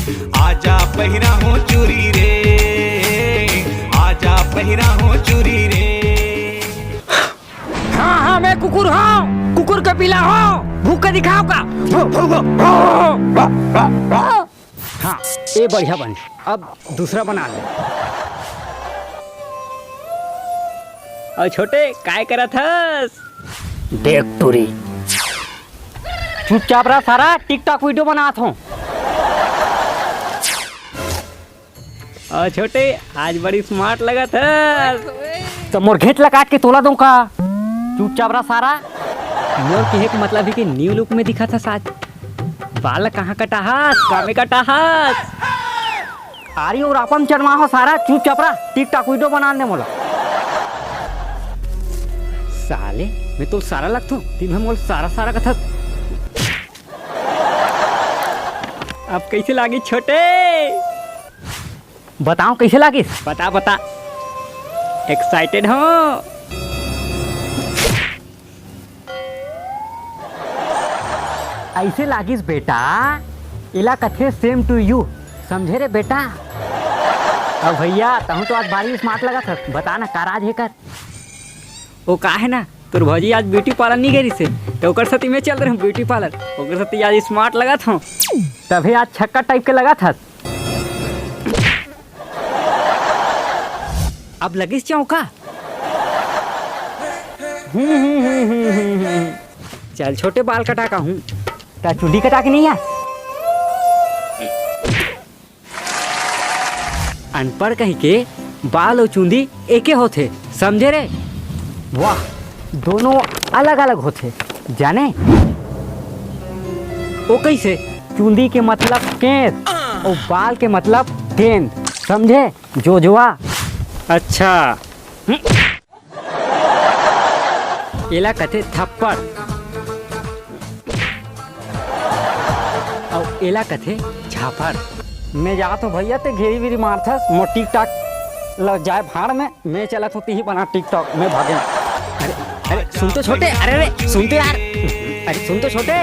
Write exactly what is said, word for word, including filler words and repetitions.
आजा पहिरा हो चूरी रे, आजा पहिरा हो चूरी रे। हाँ हाँ, मैं कुकुर हूँ, कुकुर के पिला हूँ, भूख के दिखाओ का? हाँ, ये बढ़िया बन। अब दूसरा बना ले। अउ छोटे, काय करत हस? देख टूरी, चुपचाप रह सारा, TikTok video बनात हूँ। अउ छोटे, आज बड़ी smart लगत हस। त मोर घेंच ला काट के तोला दऊं का? चुपचाप रह सारा। मोर कहे के मतलब हे कि new look में दिखत हस आज। बाल कहाँ कटाहस? कामे कटाहस? आरी अउ रापा म चढ़वा हो सारा, चुपचाप रह। TikTok video बनान दे मोला। साले, मैं तो सारा लगथों, तेन ह मोला सारा सारा कथस। अब कैसे लागिस छोटे? बताओ कैसे लागिस? बता बता, excited हो? ऐसे लागिस बेटा, एला कथे same to you, समझे रे बेटा? अब भैया, तहूँ तो आज भारी smart लगत हस, बता ना का राज हे कर? ओ का हे ना, तोर भौजी आज beauty parlour नहीं गई से, तो ओकर साथी मैं चल रहे हूँ beauty parlour, ओकर साथी आज smart लगत हूँ, तभे आज छक्का type के लगत हस। अब लगिस चौका। हम्म, हम्म, हम्म, हम्म, हम्म, हम्म। चल छोटे, बाल कटा का हूँ, ता चुंदी कटा के नहीं आ। अनपढ़ कहीं के बाल अउ चुंदी एके होथे, समझे रे? वाह, दोनों अलग-अलग होथे, जाने? ओ कैसे? चुंदी के मतलब केस, अउ बाल के मतलब गेंद, समझे? जोजवा। अच्छा। हम्म। एला कथे थप्पड़, अउ एला कथे झापड़। मैं जात हूँ भैया, ते घेरी बेरी मारथस, मोर TikTok ल जाए भाड़ में, मैं चलत हूँ, तिही बना TikTok, मैं भागे। अरे, अरे, सुन तो छोटे, अरे, अरे, सुन तो यार, अरे, सुन तो छोटे।